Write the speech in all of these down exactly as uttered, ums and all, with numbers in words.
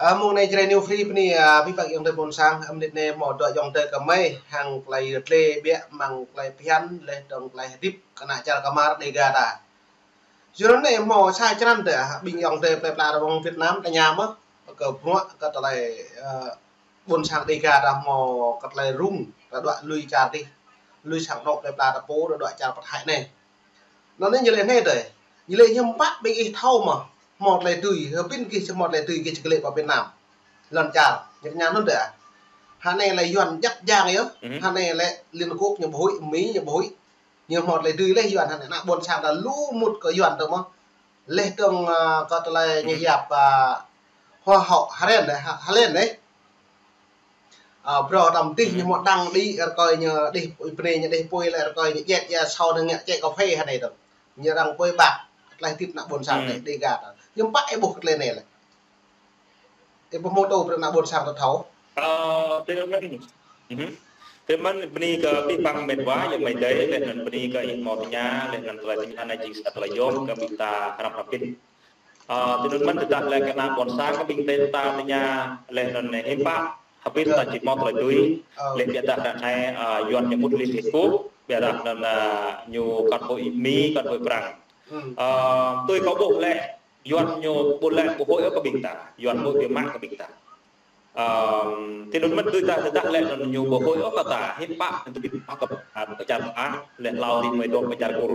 Ơ, mông anai Jrai New Free bơni, ơ, abih bang ayŏng adơi ƀôn sang, ơ, mơnit anai hmâo dua ayŏng adơi kơ mơi, hăng tơlơi rơtlê biă, mơ̆ng tơlơi phiăn, laih dơ̆ng tơlơi hơdip, kơ ană čar Kmar Dega ta. Yua anŭn anai hmâo sa črăn tơ, ƀing ayŏng adơi plơi pla rơwang Việt Nam tơña mơ̆n, kơ bruă, kơ tơlơi, ơ, ƀôn sang Dega ta hmâo kơ tơlơi rŭng, ta đuaĭ lui čar dih, lui sang anŏ plơi pla ta pô, ta đuaĭ čar pơthai anai. Anŭn anai ñu lĕ anai tơ. Ñu lĕ hiư̆m pă ƀing ih thâo mơ̆, hmâo tơlơi tui, hơbĭn gih či hmâo tơlơi tui gih či kơlĕ pơ Việt Nam. Lŏn čar, ñu tơña anŭn tơ. Hơnai lĕ Yuan djăp jang yơh, hơnai lĕ Liên Hợp Quốc ñu ƀu huĭ, Mi ñu ƀu huĭ. Ñu hmâo tơlơi tui lĕ Yuan hơnai ană ƀôn sang ta lu mŭt kơ Yuan tơ mơ̆. Laih dơ̆ng, ơ, kơ tơlơi ñu yap, ơ, Hoa hậu Helen anai, Ha-, Helen anai. Ơ, bruă tơdang dih ñu hmâo đăng đĭ, rơkơi ñu đih, bơnai ñu đih apui lĕ rơkơi ñu djĕ ia sô anŭn ngă čĕ kơphê hơnai tơ. Ñu arăng apui ƀă, tơlơi hơdip ană ƀôn sang anai, Dega ta. Hiư̆m pă ih ƀuh kơ tơlơi anai lĕ. Ih ƀuh hmâo tŭ brơi ană ƀôn sang ta thâo. Ơ, tui anŭn mơ̆n. Tui anŭn mơ̆n bơni kơ abih bang met wa, ayŏng amai adơi, laih anŭn bơni kơ ih hmâo tơña, laih anŭn tơlơi tơña anai jing sa tơlơi yôm kơ ƀing ta hrăm hrăm pĭt. Ơ, tui anŭn mơ̆n tơdah lĕ kơ ană ƀôn sang kơ ƀing ta tơña, laih anŭn hiư̆m pă, hơbĭn ta či hmâo tơlơi tui, laih biă dah ră anai, ơ, Yuan ñu mŭt Liên Hợp Quốc, biă dah anŭn, ơ, ñu cán bộ Mi, cán bộ Prăng. Ơ, tui kâo ƀuh lĕ, Yuan ñu ƀu lĕ ƀu huĭ ôh kơ ƀing ta, Yuan ƀu biă mă kơ ƀing ta. Ơ, tui anŭn mơ̆n tui ta tơdah lĕ anŭn ñu ƀu huĭ ôh kơ ta, hiư̆m pă anŭn tui ta kơ, ơ, pơ čar ta, laih hlâo dih mơi dŏ pơ čar Kur.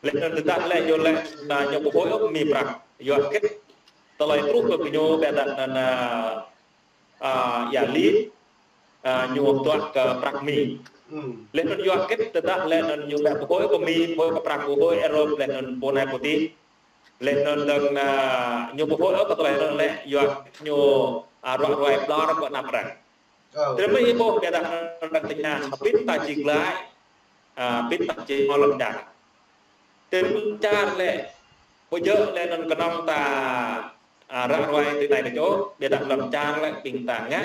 Laih anŭn tơdah lĕ ñu lĕ, ơ, ñu ƀu huĭ ôh Mi Prăng. Yua hơget tơlơi truh kơ gơñu biă dah anŭn, ơ, ơ, ia Lit, ơ, ñu tuă kơ prăk Mi. Laih anŭn yua hơget tơdah lĕ anŭn ñu ƀu huĭ kơ Mi, huĭ kơ prăk, huĭ Europe, laih anŭn pô anai pô adih. Laih anŭn dơ̆ng, ơ, ñu ƀu huĭ ôh kơ tơlơi anŭn lĕ, yua ñu, ơ, ruă ruai ƀlŏr kơ ană Prăng. Tơdah mơi ih ƀuh biă dah anŭn arăng tơña, hơbĭn ta či glaĭ, ơ, hơbĭn ta či hmâo lŏn čar. Tơdah lŏn čar lĕ, ƀu djơ̆ lĕ anŭn kơnơ̆ng ta, ơ, ruă ruai tui anai tui čô, biă dah lŏn čar lĕ ƀing ta ngă,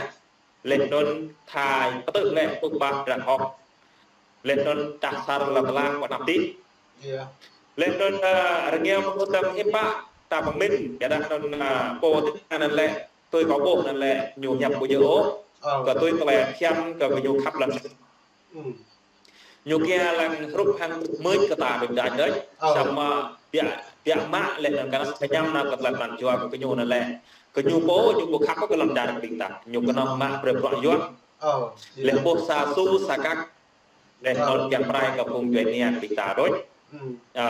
laih anŭn thâo pơtơ̆ lĕ pơƀah ră hŏk. Laih anŭn čah sar lŏn tơlang pơ anăp dih. Laih anŭn, ơ, rơngiao mơ̆ng tơdang hiư̆m pă ta pơmĭn, biă dah anŭn, ơ, pô tơña anŭn lĕ, tui kâo ƀuh anŭn lĕ, ñu hiăp ƀu djơ̆ ôh, kơ tui tơlơi phiăn kơ gơñu khăp lăm. Ñu kiăng lăng hrup hăng mưč kơ ta ƀing ta đôč. Samơ̆ biă, biă mă laih anŭn kơnơ̆ng sa ñăm anŭn kơ tơlơi pran jua kơ gơñu anŭn lĕ. Gơñu pô ñu ƀu khăp kơ lŏn čar kơ ƀing ta. Ñu kơnơ̆ng mă brơi bruă Yuan. Laih ƀuh sa su sa kăk. Laih anŭn kiăng pơrai kơ phung djuai ania kơ ƀing ta đôč. Ơ.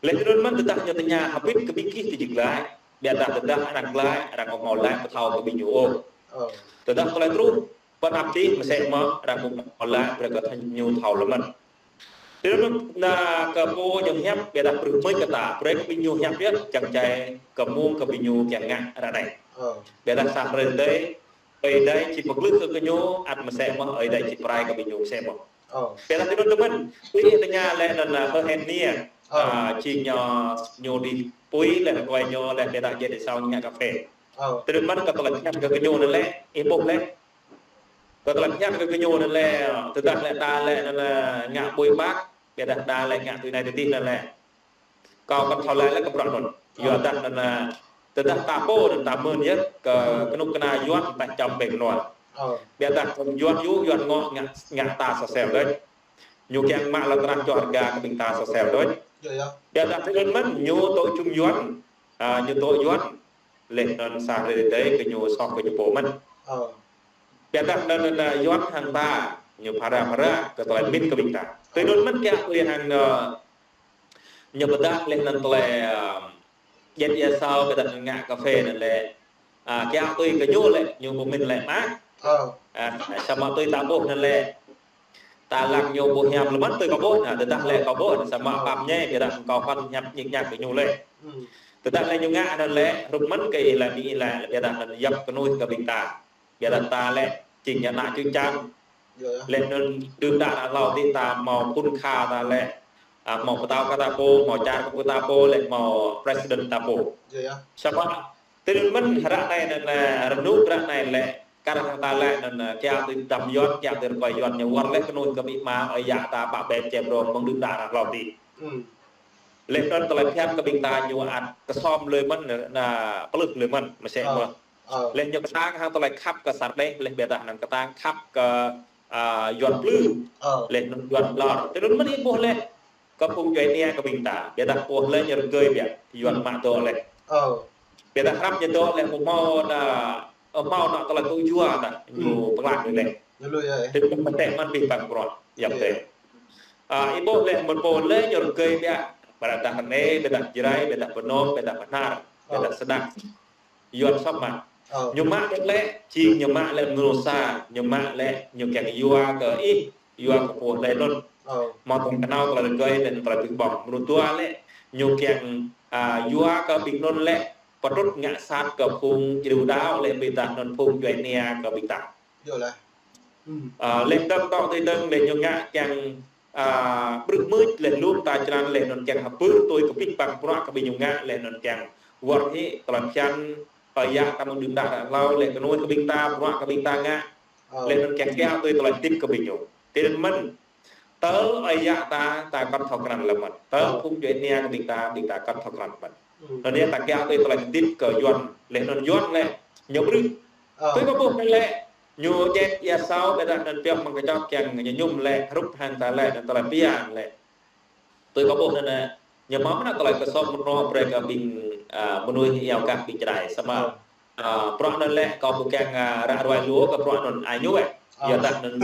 Laih tui anŭn mơ̆n tơdah ñu tơña hơbĭn kơ ƀing gih či glaĭ. Biă dah tơdah arăng glaĭ, arăng ƀu hmâo laĭ pơthâo kơ ƀing ñu ôh. Tơdah tơlơi truh pơ anăp dih mơsĕ mơ̆ arăng ƀu hmâo laĭ brơi kơ ñu thâo lơ̆m mơ̆n. Tui anŭn mơ̆n kơ pô ñu hiăp, biă dah brơi mưč kơ ta, brơi kơ ƀing ñu hiăp yơh, čang čai kơ mơ̆ng kơ ƀing ñu kiăng ngă ră anai. Biă dah sa hrơi tơdơi, Ơi Adai či pơglưh kơ gơñu, ăt mơsĕ mơ̆ Ơi Adai či pơrai kơ ƀing ñu mơsĕ mơ̆. Biă dah tui anŭn mơ̆n, tui ih tơña lĕ anŭn, ơ, Hơ Hên Niê, ơ, či ñu, ñu đih apui lĕ rơkơi ñu lĕ biă dah djơ̆ dih sô ngă kơphê. Tui anŭn mơ̆n kơ tơlơi phiăn kơ gơñu anŭn lĕ, ih ƀuh lĕ. Kơ tơlơi phiăn kơ gơñu anŭn lĕ, tơdah lĕ ta lĕ anŭn lĕ ngă ƀui ƀak, biă dah ta lĕ ngă tui anai tui adih anŭn lĕ. Kâo kăn thâo laĭ lĕ kơ bruă anŭn. Yua dah anŭn, ơ, tơdah ta pô anŭn ta mơ̆n yơh, kơ kơnuk kơna Yuan ta čăm ƀing anŭn. Biă dah Yuan yŭ, Yuan ngŏ ngă, ngă ta sơsel đôč. Ñu kiăng mă lŏn tơnah čô rơga kơ ƀing ta sơsel đôč. Biă dah tui anŭn mơ̆n ñu tŏ jum Yuan, ơ, ñu tŏ Yuan. Laih anŭn sa hrơi tơdơi kơ ñu soh kơ ñu pô mơ̆n. Biă dah anŭn, anŭn, ơ, Yuan hăng ta, ñu phara phara kơ tơlơi mĭn kơ ƀing ta. Tui anŭn mơ̆n kiăng tui hăng, ơ, ñu pơdah laih anŭn tơlơi, ơ, djơ̆ ia sô, biă dah ngă kơphê anŭn lĕ. Ơ, kiăng tui kơ ñu lĕ, ñu pơmĭn lĕ mă. Ơ, samơ̆ tui ta ƀuh anŭn lĕ. Ta lăng ñu ƀu hiam lơ̆m mơ̆n tui kâo ƀuh, anŭn tơdah lĕ kâo ƀuh, samơ̆ pap ñe, biă dah kâo hơ̆n hiăp ñik ñak kơ ñu lĕ. Tơdah lĕ ñu ngă anŭn lĕ, hrup mơ̆n kơ ih lĕ Mi lĕ, biă dah anŭn yap kơnuih kơ ƀing ta. Biă dah ta lĕ, jing ñu ană čư̆ čan. Laih anŭn đưm đă anŭn hlâo dih ta hmâo phŭn kha ta lĕ, ơ, hmâo pơtao kơ ta pô, hmâo čar kơ ta pô, lĕ hmâo president ta pô. Samơ̆ tui anŭn mơ̆n ră anai anŭn, ơ, rơnŭk ră anai lĕ, kar hăng ta lĕ anŭn, ơ, kiăng tui dăm Yuan, kiăng tui rơkơi Yuan ñu wơr lĕ kơnuih kơ amĭ ama, ơi yă ta pă ƀĕ čem rong mơ̆ng đưm đă anŭn hlâo dih. Laih anŭn tơlơi phiăn kơ ƀing ta ñu ăt kơsŏm lui mơ̆n, na, pơlưh lui mơ̆n, mơsĕ mơ̆. Laih ñu kơtang hăng tơlơi khăp kơ Sardeh, laih biă dah anŭn kơtang khăp kơ, a, Yuan plư. Laih anŭn Yuan ƀlŏr. Tui anŭn mơ̆n ih ƀuh laih kơ phung djuai ania kơ ƀing ta. Biă dah ƀuh laih ñu rơgơi biă, Yuan mă dŏ laih. Biă dah hrăp ñu dŏ laih ƀu hmâo na, ƀu hmâo anŏ tơlơi tŭ yua ta, ñu pơklah lui laih. Tui anŭn mơ̆n tĕ mơ̆n ƀing păng bruă, yap tĕ. A, ih ƀuh laih mơ̆n pô laih ñu rơgơi biă, biă dah rơnê, biă dah Jrai, biă dah Bơnom, biă dah Bahnar, biă dah Sơdang. Yuan sŏp mă. Ñu mă biă laih, jing ñu mă laih mơnuih sa, ñu mă laih ñu kiăng yua kơ ih, yua kơ pô laih anŭn. Mă tơ̆ng kơnao tơlơi rơgơi laih tơlơi ƀing ƀơ̆ng. Mơnuih dua laih, ñu kiăng, a, yua kơ ƀing anŭn laih, pơtrŭt ngă sat kơ phung djuai ania laih biă dah anŭn phung djuai ania kơ ƀing ta. A, laih dơ̆ng tŏ tui dơ̆ng laih ñu ngă kiăng, a, brư̆ mưč laih lŏm ta črăn laih anŭn kiăng hơbưr tui kơ ƀing păng bruă kơ ƀing ñu ngă laih anŭn kiăng wơr hĭ tơlơi phiăn, ơi yă ta mơ̆ng đưm đă đă hlâo laih kơnuih kơ ƀing ta, bruă kơ ƀing ta ngă. Laih anŭn kiăng kiaŏ tui tơlơi hơdip kơ ƀing ñu. Tui anŭn mơ̆n, tơl ơi yă ta, ta kŏn thâo krăn lơ̆m mơ̆n. Tơl phung djuai ania kơ ƀing ta, ƀing ta kŏn thâo krăn mơ̆n. Anŭn yơh ta kiaŏ tui tơlơi hơdip kơ Yuan, laih anŭn Yuan laih, ñu brư̆. Tui kâo ƀuh anŭn laih, ñu djĕt ia asâo, biă dah anŭn pioh mơ̆ng kơčŏk kiăng ñu mơñum laih, hrup hăng ta laih, anŭn tơlơi phiăn laih. Tui kâo ƀuh anŭn, ñu mơ̆ mơnă tơlơi kơsŏm mơnŏ brơi kơ ƀing, a, mơnuih iâu gah ƀing Jrai. Samơ̆, a, bruă anŭn laih, kâo ƀu kiăng, a, ră ruai lu kơ bruă anŭn ai ñu ĕ. Yua dah anŭn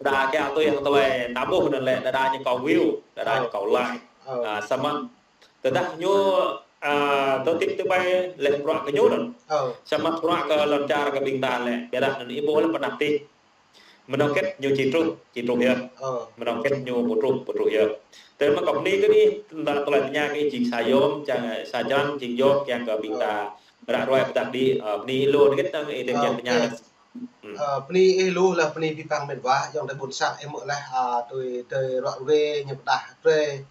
đa kiaŏ tui hăng tơlơi ta ƀuh anŭn laih, đa đa ñu kâo view, đa đa ñu kâo like. A, samơ̆ tơdah ñu, a, tơtip tơpai laih bruă kơ ñu anŭn. Samơ̆ bruă kơ lŏn čar kơ ƀing ta laih, biă dah anŭn ih ƀuh laih pơnăp tih. Mơnơ̆ng hơget ñu či truh, či truh yơh. Mơnơ̆ng hơget ñu ƀu truh, ƀu truh yơh. Tơdah mơ̆ kâo bơni kơ ih, tơdah tơlơi tơña kơ ih jing sa yôm, čang, sa črăn, jing yôm, kiăng kơ ƀing ta ră ruai pơdah đĭ, a, bơni ih lu hơget anŭn ih tơña. Bơni ih lu laih bơni ƀing păng mĕt wa, ayŏng adơi ƀôn sang ih mơ̆ laih, a, tui tơlơi ră ruai ñu pơdah brơi.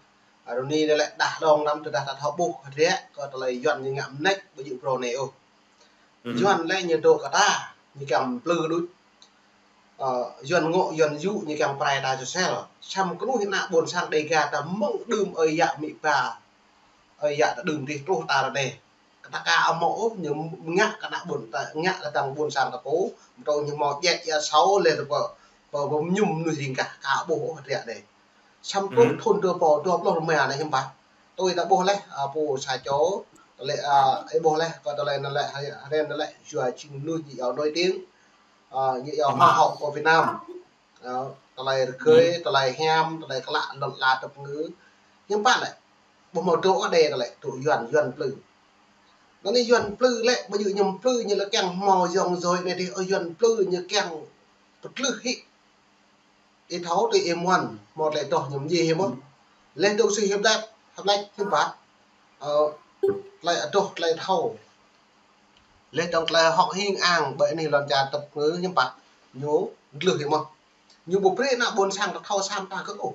A, ră anai laih đah lŏng năm tơdah ta thâo ƀuh hơdră kơ tơlơi Yuan ñu ngă mơneč ƀu djơ̆ phrâo anai ôh. Yuan laih ñu dŏ kơ ta, ñu kiăng plư đôč. A, Yuan ngŏ, Yuan yŭ, ñu kiăng prai ta čơsel. Samơ̆ kơnuih ană ƀôn sang Dêga ta mơ̆ng đưm ơi yă amĭ apa, ơi yă ta đưm dih truh ta ră anai. Kơ ta ka hmâo ôh, ñu ngă kơ ană ƀôn ta, ngă kơ tơ̆ng ƀôn sang ta pô, mơ̆ tơ̆ng ñu hmâo djĕt ia asâo laih ta pơ, pơ, pơ mơñum mơnuih ring gah, ka ƀuh ôh hơdră anai. Samơ̆ truh thun dua rơbâo dua pluh rơma anai hiư̆m pă. Tui ta ƀuh laih, a, pô sa čô, tơlơi, a, ih ƀuh laih, kơ tơlơi anŭn laih, hơdră anŭn laih, yua jing mơnuih ñu iâu nổi tiếng, a, ñu iâu hoa hậu của Việt Nam. A, tơlơi rơgơi, tơlơi hiam, tơlơi klă, lŏn ala tơpơngư. Hiư̆m pă laih, ƀu hmâo dŏ ôh đe tơlơi, dŏ Yuan, Yuan plư. Anŭn anai Yuan plư laih, ƀu djơ̆ ñu plư, ñu laĭ kiăng hmâo yŏng yoi anai dih, ơ, Yuan plư ñu kiăng pơtlưh hĭ. Ih thâo tui ih muăn, hmâo tơlơi adoh ñu mơñi hiư̆m ôh. Laih dŏ sui hiăp đăp, hăp lač hiư̆m pă. Ơ, tơlơi adoh, tơlơi thâo. Laih dơ̆ng tơlơi hŏk hing ang, ƀơi anai lŏn čar tơpơngư hiư̆m pă. Ñu glưh hiư̆m ôh. Ñu ƀu brơi ană ƀôn sang ta thâo sam ta kơ ôh.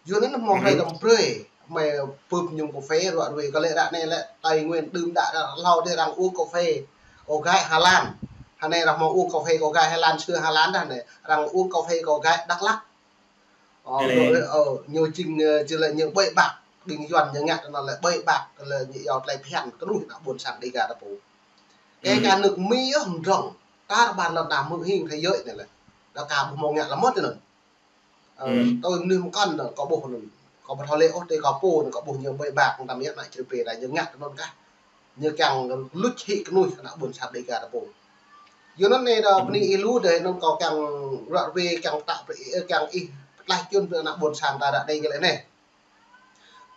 Yua anŭn hmâo hrơi tơm brơi, mơi bưp mơñum cà phê ră ruai kơ lĕ ră anai lĕ Tây Nguyên đưm đă đă hlâo dih arăng uống cà phê có gai Hà Lan. Hơnai arăng hmâo uống cà phê có gai Hà Lan, sưa Hà Lan dah anai. Arăng uống cà phê có gai Đắk Lắk. Ơ, ñu, ơ, ñu jing, ơ, či laĭ ñu ƀơi bạc, ƀing Yuan ñu ngă tơ anŭn lĕ ƀơi bạc, tơ lĕ ñu iâu tơlơi phiăn kơnuih ană ƀôn sang Dêga ta pô. Kể cả nước Mi ôh mơdrŏng, tar ƀar lŏn ta hmư̆ hing thế giới anai lĕ. Đa ka ƀu hmâo ngă lơ̆m mơ̆n tơ anŭn. Ơ, tui mơnuih mơkŏn anŭn, kâo ƀuh anŭn. Kâo ƀu thâo lĕ ôh, tui kâo pô anŭn, kâo ƀuh ñu ƀơi bạc, tơm yơh ană čri pê ta ñu ngă tơ anŭn kah. Ñu kiăng luč hĭ kơnuih ană ƀôn sang Dêga ta pô. Yua anŭn anai đa bơni ih lu đơi anŭn kâo kiăng ră ruai kiăng pơtă brơi ih, kiăng ih pơtlaih čun brơi ană ƀôn sang ta ră anai ñu laĭ anai.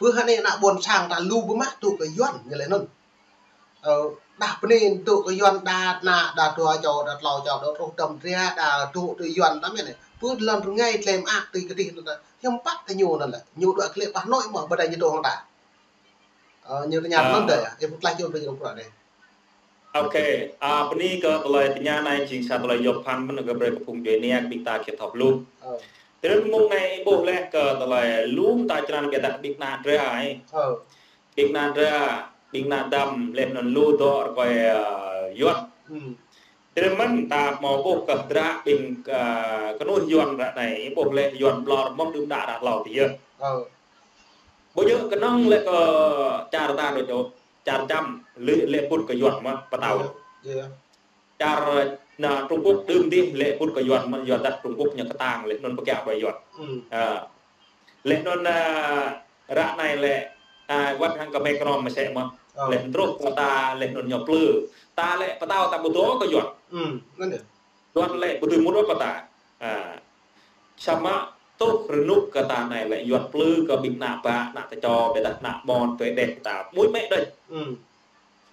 Bơ hơnai ană ƀôn sang ta lu biă mă dŏ kơ Yuan ñu laĭ anŭn. Ơ, đah bơni dŏ kơ Yuan đa ană, đa dua čô, đa tlâo čô, đa truh tơm dra, đa dŏ tui Yuan ta mơ̆n anai. Bơ lŏn rơngai tơlơi mơak tui kơdih anŭn ta. Hiư̆m pă kơ ñu anŭn lĕ. Ñu dŏ kơ lĕ bah nội mơ̆ ƀơi anai ñu dŏ hăng ta. Ơ, ñu tơña anŭn đơi, ih pơtlaih čun brơi ñu bruă anai. Ôkê, a, bơni kơ tơlơi tơña anai jing sa tơlơi yôm phăn mơ̆n kơ brơi kơ phung djuai ania kơ ƀing ta kiăng thâo hluh. Tơdơi mơ̆ng anai ih ƀuh laih kơ tơlơi lŏm ta črăn biă dah ƀing ană dra ai. Ƀing ană dra, ƀing ană dăm, laih anŭn lu dŏ rơkơi, a, Yuan. Tơdơi mơ̆n ta hmâo ƀuh kơ dra ƀing, a, kơnuih Yuan ră anai, ih ƀuh laih Yuan ƀlŏr mơ̆ng đưm đă đă hlâo dih yơh. Ƀu djơ̆ kơnơ̆ng lĕ kơ čar ta đôč ôh, čar čăm lĕ, lĕ pŭt kơ Yuan mơ̆n pơtao. Yơh, yơh. Čar na Trung Quốc đưm dih lĕ pŭt kơ Yuan mơ̆n, Yuan dah Trung Quốc ñu kơtang lĕ anŭn pơkiaŏ kơ Yuan. Hmm. Ă. Lĕ anŭn, ă, ră anai lĕ, ă, wơ̆t hăng kơ Macron mơsĕ mơ̆n. Ơ. Lĕ truh kơ ta lĕ anŭn ñu plư. Ta lĕ pơtao ta ƀu dŏ kơ Yuan. Hmm, anŭn yơh. Yuan lĕ ƀu dưi mŭt ôh kơ ta. Ă. Samơ̆ truh rơnŭk kơ ta anai lĕ Yuan plư kơ ƀing ană bă, ană tơčô, ƀiădah ană ƀôn, tui đeh ta. Ƀu mĕ đôč. Hmm.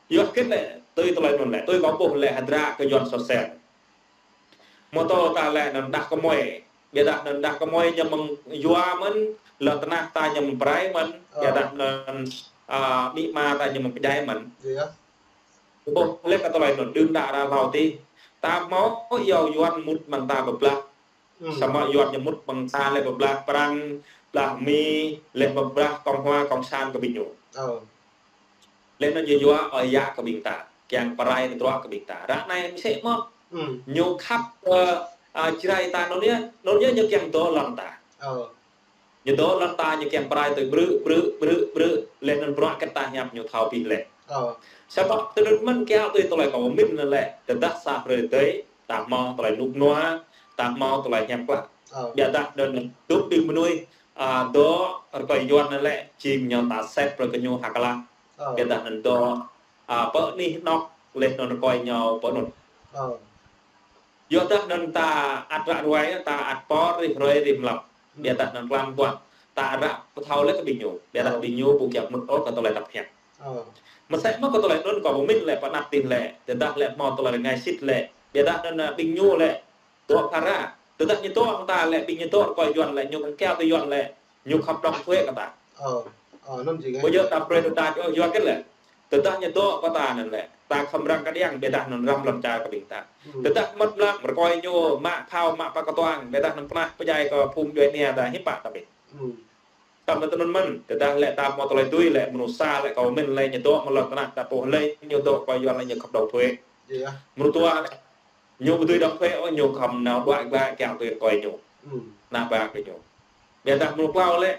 Yua hơget lĕ, tui tơlơi anŭn lĕ, tui kâo ƀuh lĕ hơdră kơ Yuan sosel. Mơ̆ tơl ta lĕ anŭn đah kơmơi. Ƀiădah anŭn đah kơmơi ñu mơ̆ng yua mơ̆n, lŏn tơnah ta ñu mơ̆ng pơrai mơ̆n, ơ, ƀiădah anŭn, ă, amĭ ama ta ñu mơ̆ng pơdjai mơ̆n. Yơh. Ƀuh lĕ kơ tơlơi anŭn đưm đă ră hlâo tih. Ta hmâo yua Yuan mŭt mơ̆ng ta pơblah. Hmm. Samơ̆ Yuan ñu mŭt mơ̆ng ta lĕ pơblah Prang, blah Mi, lĕ pơblah Cộng hòa, Cộng sản kơ ƀing ñu. Ơ. Lĕ anŭn yua ơi yă kơ ƀing ta, kiăng pơrai tơdruă kơ ƀing ta. Ră anai mơsĕ mơ̆n. Hmm. Ñu khăp, ơ, ă, Jrai ta anŭn yơh, anŭn yơh ñu kiăng dŏ lŏn ta. Ơ. Ñu dŏ lŏn ta ñu kiăng pơrai tui brư̆, brư̆, brư̆, brư̆, lĕ anŭn bruă kơ ta hiăp ñu thâo abih lĕ. Ơ. Samơ̆ tơdơi mơ̆n kiaŏ tui tơlơi kâo pơmĭn anŭn lĕ, tơdah sa hrơi tơi, ta hmâo tơlơi rơnŭk rơnua, ta hmâo tơlơi hiam klă. Ơ. Ƀiădah anŭn tŭm ƀing mơnuih, ă, dŏ rơkơi Yuan anŭn lĕ, jing ñu ta sĕp brơi kơ ñu hơklah. Ơ. Ƀiădah anŭn dŏ, ă, pơ anih anŏ, lĕ anŭn rơkơi ñu pơ anŭn. Ơ. Yua dah anŭn ta ăt ră ruai, ta ăt pơr rĭm hrơi rĭm mlam. Hmm. Ƀiădah anŭn klăm kuan. Ta ră pơthâo lĕ kơ ƀing ñu. Ƀiădah, ơ, ƀing ñu ƀu kiăng mŭt ôh kơ tơlơi tăp hiăp. Ơ. Mơsĕ mơ̆n kơ tơlơi anŭn kâo pơmĭn lĕ pơanăp tih lĕ. Tơdah lĕ hmâo tơlơi rơngai sĭt lĕ. Ƀiădah anŭn, ă, ƀing ñu lĕ dŏ phara. Tơdah ñu dŏ hăng ta lĕ, ƀing ñu dŏ rơkơi Yuan lĕ, ñu kiaŏ tui Yuan lĕ. Ñu khŏm đóng thuế kơ ta. Ơ, ơ, anŭn jing. Ƀu djơ̆ ta brơi tơdah, ơ, yua hơget lĕ. Tơdah ñu dŏ kơ ta anŭn lĕ. Ta khŏm răng kơđiăng ƀiădah anŭn răm lŏn čar kơ ƀing ta. Hmm. Tơdah mŭt mlam rơkơi ñu mă phao, mă pơkơtuang, ƀiădah anŭn pơnah pơdjai kơ phung djuai ania ta hiư̆m pă ta ƀing. Hmm. Tơdah mơ̆ tơnŭn mơ̆n, tơdah lĕ ta hmâo tơlơi tui lĕ, mơnuih sa lĕ kâo pơmĭn lĕ ñu dŏ mơ̆ng lŏn tơnah ta pô lĕ, ñu dŏ kơ Yuan lĕ ñu khŏm đóng thuế. Yơh. Mơnuih dua lĕ, ñu ƀu dưi đóng thuế ôh, ñu khŏm nao đuaĭ glaĭ kiăng tui rơkơi ñu. Hmm. Ană bă kơ ñu. Ƀiădah mơnuih klâo lĕ,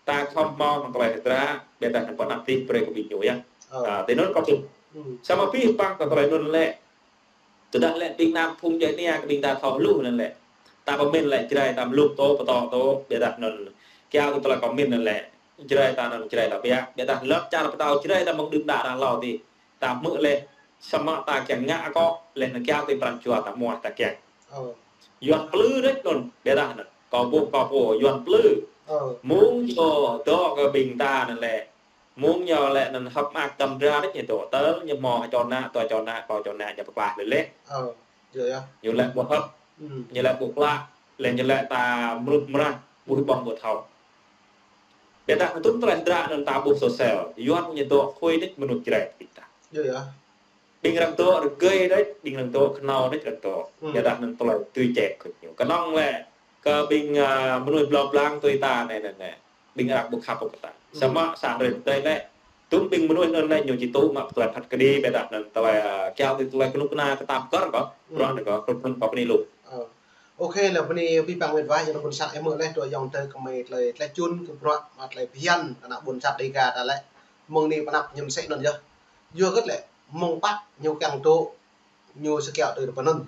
ta khŏm hmâo hăng tơlơi hơdră, ƀiădah anŭn pơanăp tih brơi kơ ƀing ñu yơh. Ơ. Ă, tui anŭn kâo pơmĭn. Hmm. Samơ̆ abih bang kơ tơlơi anŭn lĕ, tơdah lĕ ƀing ană phung djuai ania kơ ƀing ta thâo hluh anŭn lĕ. Ta pơmĭn lĕ Jrai ta mluk tŏ, pơtô tŏ, ƀiădah anŭn kiaŏ tui tơlơi kâo pơmĭn anŭn lĕ. Jrai ta anŭn Jrai ta biă, ƀiădah lŏn čar pơtao Jrai ta mơ̆ng đưm đă ră hlâo tih. Ta hmư̆ lĕ, samơ̆ ta kiăng ngă akŏ, lĕ anŭn kiaŏ tui pran jua ta hmâo ta kiăng. Ơ. Yuan plư đôč anŭn, ƀiădah anŭn. Kâo ƀuh, kâo ƀuh, Yuan plư. Ơ. Mơ̆ng ñu dŏ kơ ƀing ta anŭn lĕ. Mơ̆ng ñu lĕ anŭn hơ̆k mơak tơm dra đôč ñu dŏ tơl, ñu hmâo čô ană, dua čô ană, klâo čô ană, ñu pơklah lĕ lĕ. Ơ, yơh, yơh. Ñu lĕ ƀu hơ̆k, hmm, ñu lĕ ƀu klă, lĕ ñu lĕ ta mrŭt mrah, ƀu ƀơ̆ng ƀu thâo. Ƀiădah tŭm tơlơi hơdră anŭn ta ƀuh sosel, Yuan ñu dŏ khôi đôč mơnuih Jrai ƀing ta. Yơh, yơh. Ƀing arăng dŏ rơgơi đôč, ƀing arăng dŏ kơnâo đôč arăng dŏ. Hmm. Ƀiădah anŭn tơlơi tui ček kơ ñu. Kơnơ̆ng lĕ kơ ƀing, ă, mơnuih blŏng blang tui ta anai, anai, anai. Ƀing arăng ƀu khăp kơ ta. Hmm. Samơ̆ sa hrơi tơi lĕ. Tŭm ƀing mơnuih anŭn lĕ ñu či tŭ mă tơlơi phat kơđi ƀiădah anŭn tơlơi, ă, kiaŏ tui tơlơi kơnuk kơna kơ ta pơkŏn kơ. Hmm. Bruă anŭn kơ, kơnuk kơna pơni lu. Ơ. Ôkê, lĕ bơni abih bang mĕt wa, yua anŭn ƀôn sang ih hmư̆ lĕ, tui ayŏng adơi kơmơi tơlơi, tơlơi čun kơ bruă, mă tơlơi phiăn, ană ƀôn sang Dega ta lĕ. Mơ̆ng anai pơanăp ñu mơsĕ anŭn yơh. Yua hơget lĕ, mơ̆ng pă ñu kiăng dŏ, ñu sa kiaŏ tui rơpa anŭn.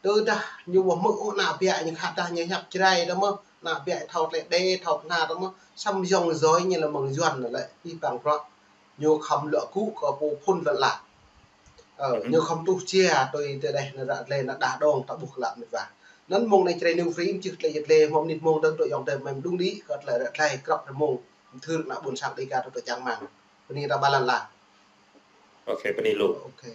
Tơdah ñu ƀu hmư̆ ôh ană biă ñu khăp dah ñu hiăp Jrai ta mơ̆n, ană biă thâo tơlơi đe, thâo tơnah ta mơ̆n, samơ̆ yŏng yơh ñu lĕ mơ̆ng Yuan lĕ, abih bang bruă. Ñu khŏm lŏ gŭ kơ pô phŭn lŏn ala. Ơ, hmm, ñu khŏm tuh jia tui tơlơi anŭn ră lĕ anŭn đah đong ta ƀuh kơ lăp mĕt wa. Anŭn mơ̆ng anai Jrai News Free, mơčih tơlơi yet lĕ, mơ̆ng mơnit mơ̆ng dơ̆ng tui ayŏng adơi mơi mơđung đĭ, kơ tơlơi ră lĕ, krăp rơmông, mơthưr ană ƀôn sang Dega tui tui čang rơmang. Bơni ta ƀơi lŏn ala. Ôkê, bơni lu. Ôkê.